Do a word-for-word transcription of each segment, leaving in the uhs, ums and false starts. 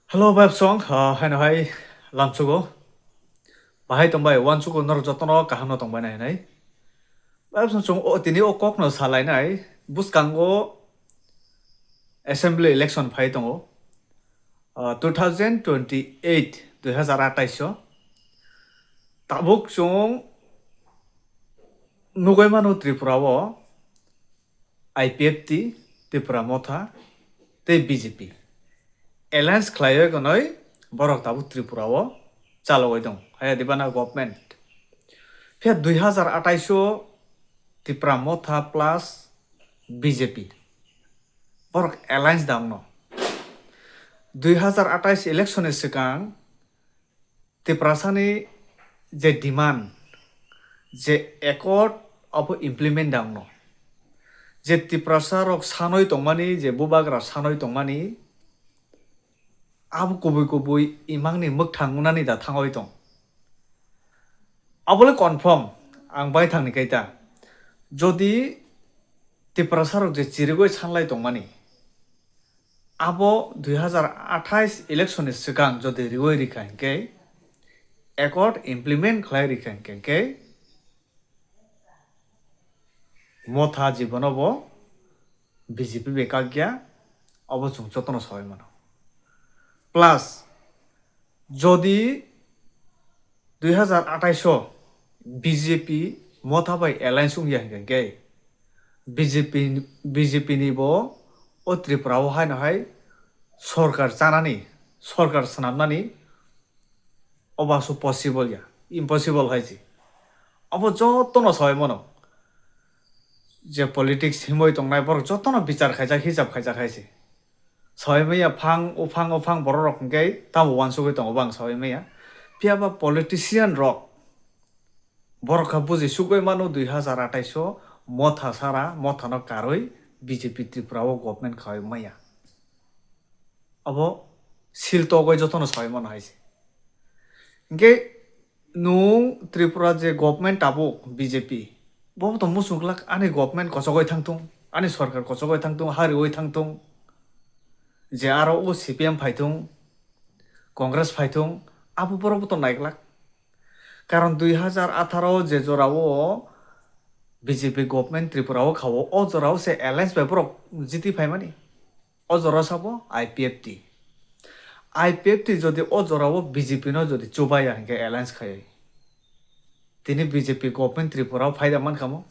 Hello, Bayapsong, ah, haino hai lamsugo. Bahai tongbai, wansugo norok jotono kaham no tongbai nai nai. Bayapsong chung o tini o kok no salai nai, buskango assembly election phai tongo. Ah, two thousand twenty-eight, dui hazar atais o. Tabuk chung nugui mano Tripura o I P F T, Tipra Motha, tei B J P. Alliance khlaiwi gonoi borok tabuk Tripura o chalogwi tong. Hai adibana government. Phiya dui hazar atais o Tipra Motha plus B J P. Borok alliance da wngno. Dui hazar atais election ni swkang Tiprasani je demand, je accord abo implement da wngno. Je Tiprasa rok sanoi tongmani, je bubagra sanoi tongmani, abo kubui kubui imangni mwkthang wngnani da thangoi tong. Abole confirm ang bai thangni kaita. Jodi Tiprasa rok je chirigoi sanlai tongmani, abo dui hazar atais election ni swkang jodi riwi rikha hinkhe, accord implement khlai rikha hinkhe, hinkhe Motha jibono bo B J P bai kakya, abo chwng jotono sawi mano. Plus, jodi dui hazar atais o B J P Motha bai alliance wngya hinkhe, B J P, B J P ni bo o Tripura o haino hai sorkar chanani, sorkar swnamnani obo aswk possible ya, impossible hai se. Obo jotono sawi mano. Je politics himwi tongnai borok jotono bichar khaijak, hisab khaijak hai se. Sawi maya phang, uphang, uphang borok rok hinkhe tamo uansugwi tongo bo ang sawi maya. Phiya ba politician rok borok kha buji sugwi mano dui hazar atais o Motha sara, Motha no karwi B J P Tripura o government khawi maya. Abo sil togwi jotono sawi mano hai se. Hinkhe nwng Tripura je government tabuk B J P, bo to muchung glak ani government kochogwi thangthung, ani sorkar kochogwi thangthung, ha riwi thangthung, je aro o C P M phaithung, Congress phaithung, abo borok bo to naiglak. Karon dui hazar atharo je jora o B J P government Tripura o kha o, o jora o se alliance bai borok jiti phaimani. O jora sabo I P F T. I P F T jodi o jora o B J P no jodi chubaya hinkhe alliance khaiwi, tini B J P government Tripura o phaida mankha mo?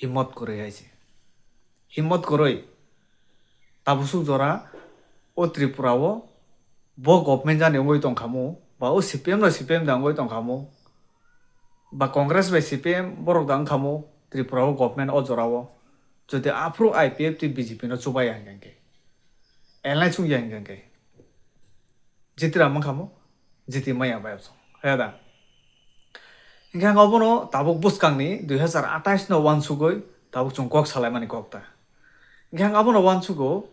Himmot kwrwi hai se. Himmot kwrwi. Tabusuk jora o Tripura o bo government jani wngwi tongkha mo, ba o C P M no C P M da wngwi tongkha mo, ba Congress bai C P M borok da wngkha mo Tripura o government o jora o. Jodi aphuru I P F T B J P no chubaya hinkhe, alliance wngya hinkhe, jitira mankha mo, jiti maya bai absong. Haya da? Hinkhe ang obono tabuk bwskangni dui hazar atais no uansugwi tabuk chwng kok salaimani kok ta. Hinkhe ang abono uansugo,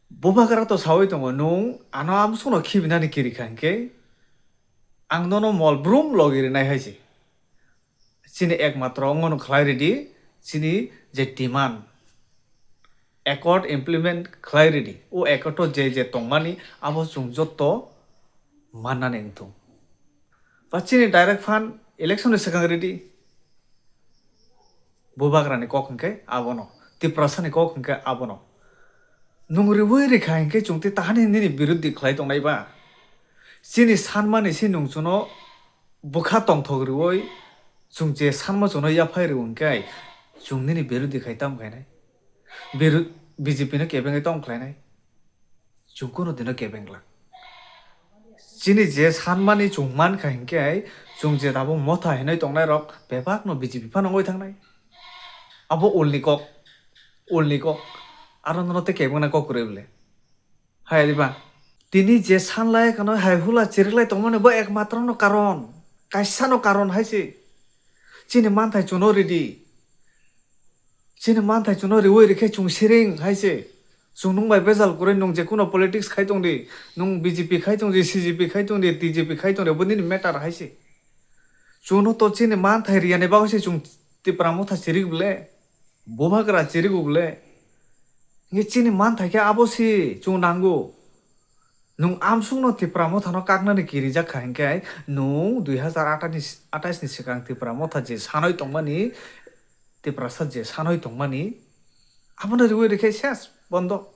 bubagra to sawi tongo, nwng ano amsukno khibinani kirikha hinkhe ang nono mol brum logi rinai hai se. Chini ekmatro wngmano khlai ridi, chini je demand, accord implement khlai ridi. O accord o je je tongmani abo chwng jotto mannani wngthung. Ba chini direct fund election ni swkang ridi. Bubagrani kok hinkhe abono, Tiprasani kok hinkhe abono. Nwng riwi rikha hinkhe chwng tei tahani nini biruddhi khlai tongnai ba? Chini sanmani se nwng chwngno bwkha tongthok riwi chwng je sanma chwngno yaphai rw hinkhe chwng nini biruddhi khai tamo khainai? Biru-, B J P no kebengwi tamo khlainai? Chwng kunu dino kebeng glak. Chini je sanmani chwng mankha hinkhe chwng je tabuk motha hinwi tongnai rok bebak no B J P phano wngwi thangnai. Abo ulni kok, ulni kok. Aro nono tei kebengna kok kwrwi bwle. Hai diba? Tini je sanlai kano hai hula chiriklai tongmani bo ekmatro no karon, kaisa no karon hai se. Chini manthai chwngno ridi. Chini manthai chwngno riwi rikhe chwng siring hai se. Chwng nwng bai bejal kwrwi nwng je kuno politics khai tong di, nwng B J P khai tong di, C J P khai tong di, T J P khai tong di, bo nini matter hai se. Chwngno to chini manthai riyani bagwi se chwng Tipra motha chirik bwle, bubagra chirik bwle. Nge chini manthai khe abo se chwng nango. Nwng amsukno Tipra Mothano kaknani kirijak kha hinkhe, nwng dui hazar atais ni, atais ni swkang Tipra Motha je sanoi tongmani, Tiprasa je sanoi tongmani, abono riwi rikhe ses bondo.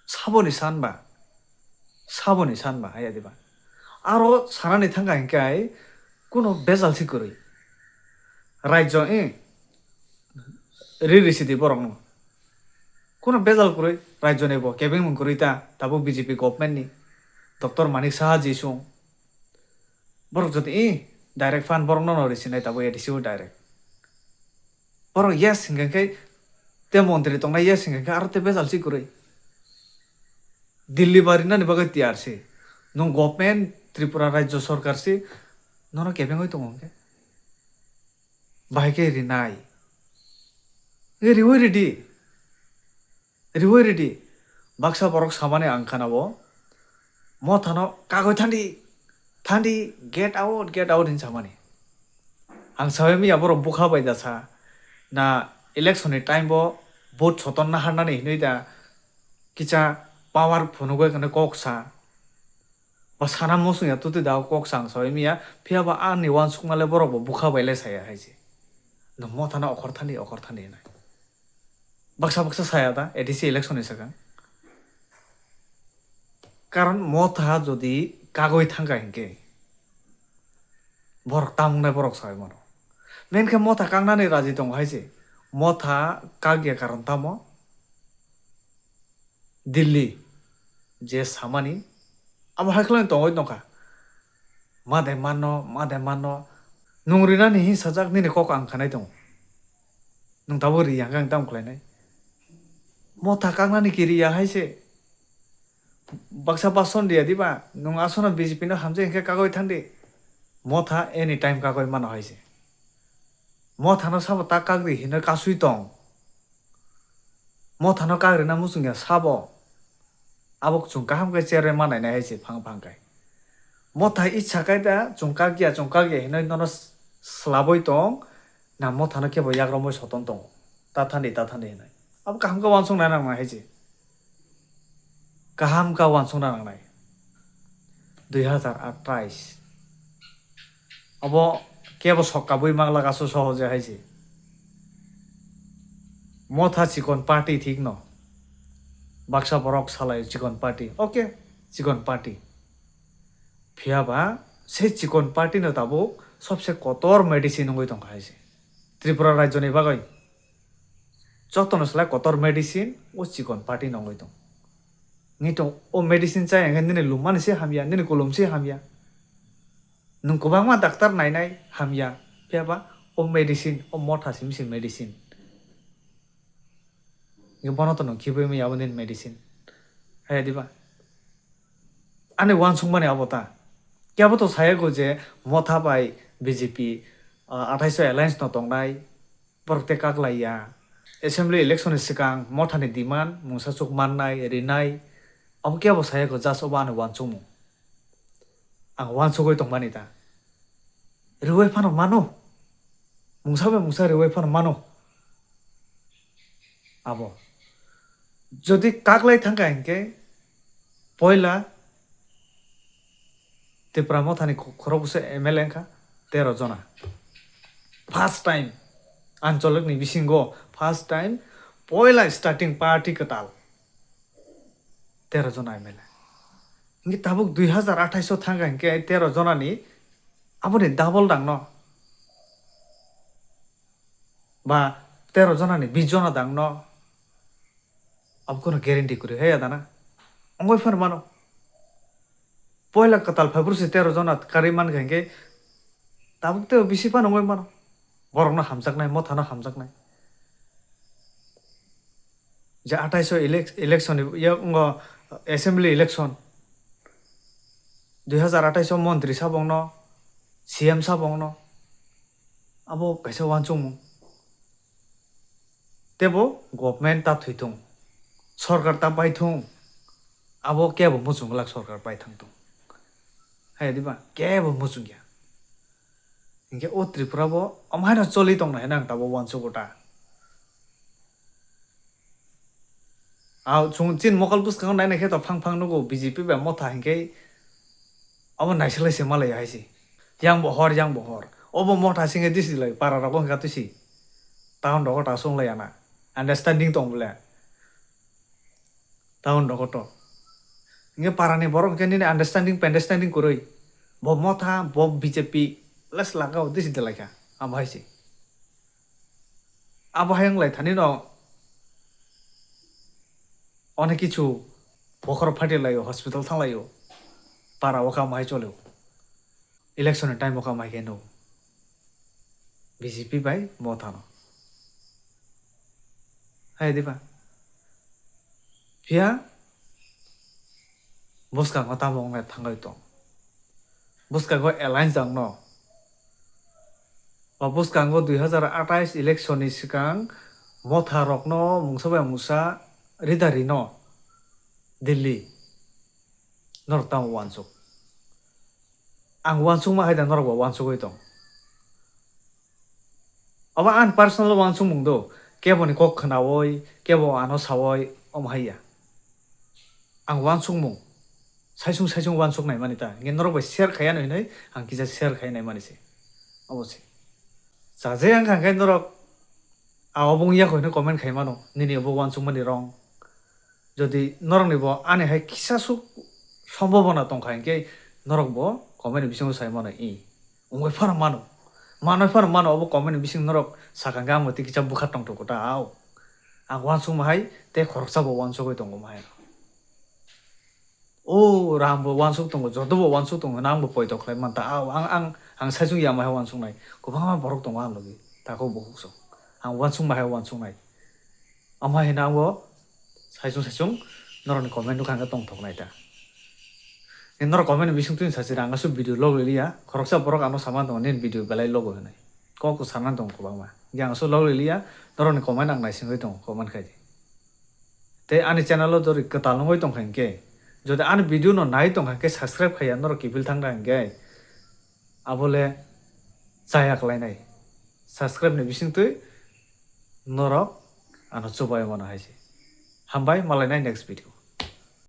Saboni sanba, saboni sanba, haya diba? Aro sanani thangkha hinkhe kuno bejal si kwrwi. Rajyo, eh, ri risi di borokno. Kuno bejal kwrwi, rajyoni bo kebengmung kwrwi ta, tabuk B J P government ni. Doctor Manik Saha jisung. Borok jodi, eh, direct fund borokno no risinai tabuk A D C o direct. Borok yes hinkhe khe te montri tongnai yes hinkhe khe aro te bejal si kwrwi. Delhi barinani bagwi tiyar si. Nwng government, Tripura rajyo sarkar si, nono kebengwi tongo hinkhe. Bahai khe rinai. Riwi ridi. Riwi ridi. Baksa borok samani ang khanao, Mothano kagwi thandi, thandi, get out, get out hinwi samani. Ang sabai miya borok bukha bai da sa, na election ni time bo vote soton naharnani hinwi da kisa power phunugwi khe kok sa. Ba sana muchung ya tuti da kok sa ang sabai miya, phiya ba ani uansukma le borok bo bukha bai le saya hai se. No Mothano okhor thandi, okhor thandi hinai. Baksa baksa saya da A D C election ni swkang. Karon Motha jodi kagwi thangkha hinkhe borok tamung nai borok sai mano. Menkhe Motha kangnani raji tongo hai se. Motha kagya karon tamo? Delhi je samani abo hai khwlai tongwi tongkha. Ma de manno, ma de manno. Nwng rinani hin sajak nini kok ang khanai tongo. Nwng tabuk ri ya hwnkhe ang tamo khlainai? Motha kaknani kiri ya hai se. Baksa bason riya diba? Nwng aswkno B J P no hamjai hinkhe kagwi thangdi. Motha anytime kagwi mano hai se. Mothano sabo ta kagri hinwi kasui tong. Mothano kagrina muchungya sabo. Abo chwng kaham khe cherwi manainai hai se phang phang khai. Motha icha khai da chwng kakya, chwng kakya hinwi nono s-, slabwi tong, na Mothano kebo yakromwi soton tongo. Ta thandi, ta thandi hinwi. Abo kaham khe uansukna nangnai hai se. Kaham khe uansukna nangnai. Dui hazar atais. Abo kebo sok kabui manglak aswk sohoje hai se. Motha chikon party thik no. Baksa borok salai chikon party. Okay, chikon party. Phiya ba se chikon party no tabuk sobse kotor medicine wngwi tongkha hai se. Tripura rajyoni bagwi jotono slai kotor medicine o chikon party no wngwi tong. Nito o medicine chaya hinkhe nini lummani se hamya, nini kolom se hamya. Nwng kwbangma daktar nainai hamya, phiya ba o medicine, o Motha simi se medicine. Hinkhe bono to nwng khibui manya abo nini medicine. Hai diba? Ani uansukmani abo ta. Kebo to sayago je Motha bai B J P, ah, atais o alliance no tongnai. Borok tei kaklai ya. Assembly election ni swkang Mothani demand mungsa chuk mannai, rinai. Abo kebo sayago, just obo ani uansukmung. Ang uansugwi tongmani ta. Riwai phano mano. Mungsa bai mungsa riwai phano mano. Abo. Jodi kaklai thangkha hinkhe, poila Tipra Mothani kho-, khorokbwse M L A wngkha tero jona. First time, Ancholikni bisingo first time, poila starting party kwtal tero jona M L A. Hinkhe tabuk dui hazar atais o thangkha hinkhe tero jonani aboni double dangno. Ba tero jonani bis jona dangno. Abo kono guarantee kwrwi hai adana. Ongoi phano mano. Poila kwtal phaibrwse tero jona karwi mankha hinkhe tabuk tei bisi phano ongoi mano. Borokno hamjaknai, Mothano hamjaknai. Je atais o elec-, election ni yak wngo assembly election. Dui hazar atais o montri sabo wngno, C M sabo wngno. Abo kaisa uansukmung. Tebo government ta thwithung, sorkar ta paithung, abo kebo muchung glak sorkar paithang thung. Hai diba? Kebo muchung ya. Hinkhe o Tripura bo omo haino choli tong nai hinwi ang tabuk uansugo ta. Aw, chwng chini mokol bwskango nainai khe to phang phang nugo B J P bai Motha hinkhe abo naisilai se malai hai se. Yang bo hor, yang bo hor. Obo Motha singhe disi lai, para rogo hinkha tusi. Town rogo ta sung lai ana. Understanding tong bole. Town rogo to. Hinkhe para ni borok hinkhe nini understanding, understanding kwrwi. Bo Motha, bo B J P, les lagao disi de laikha. Abo hai se. Abo hai wng lai thani no onek kichu bokhor phatir lai o, hospital thang lai o, para o kam hai chole o. Election ni time o kam hai khe no B J P bai Motha no. Hai diba? Phiya bwskango tamo wng lai thangwi tong. Bwskango alliance ang no. O bwskango dui hazar athais election ni swkang Motha rokno mungsa bai mungsa rida rino Delhi. Norok tamo uansuk. Ang uansukma hai da norok bo uansugwi tong. Abo ang personal uansukmung do. Kebo ni kok khnaui, kebo ano saui, omo hai ya. Ang uansukmung. Saisung saisung uansuk nai mani ta. Hinkhe norok bai share khaiya no hinui, ang kisa share khai nai mani se. Abo se. Chaje ang kha khe norok a obo wngya kho hinui comment khai mano. Nini obo uansukmani wrong. Jodi norokni bo ani hai kisa suk sombhabona tongkha hinkhe norok bo comment ni bisingo sai mano i. Wngwi phano mano. Manwi phano mano obo comment ni bising norok sakha hinkhe ang bo tei kisa bwkha tongthok ta au. Ang uansukma hai tei khoroksa bo uansugwi tongo ma hai. O Ram bo uansuk tongo, joto bo uansuk tongo, nang bo poito khlai manta. Au, ang, ang, ang saichung yama hai uansuknai. Kwbangma borok tongo ang logi. Tako bukhuk sok. Ang uansukma hai uansuknai. Ama hino ang bo saichung saichung norokni comment nukha hwnkhe tongthoknai ta. Ni norok comment ni bising twi sachi rang asuk video log liya. Khoroksa borok ano sama tongo nini video belai logo hinui. Kok sana tongo kwbangma. Yang asuk log liya. Norokni comment ang naisingwi tongo comment khai di. Tei ani channel o jodi kwtal wngwi tongkha hinkhe, jodi ani video no nai tongkha hinkhe subscribe khaiya norok kiphil thangkha hinkhe, abole chaya kwlainai. Subscribe ni bisingtwi norok ano chubai mano hai se. Hambai, malainai next video.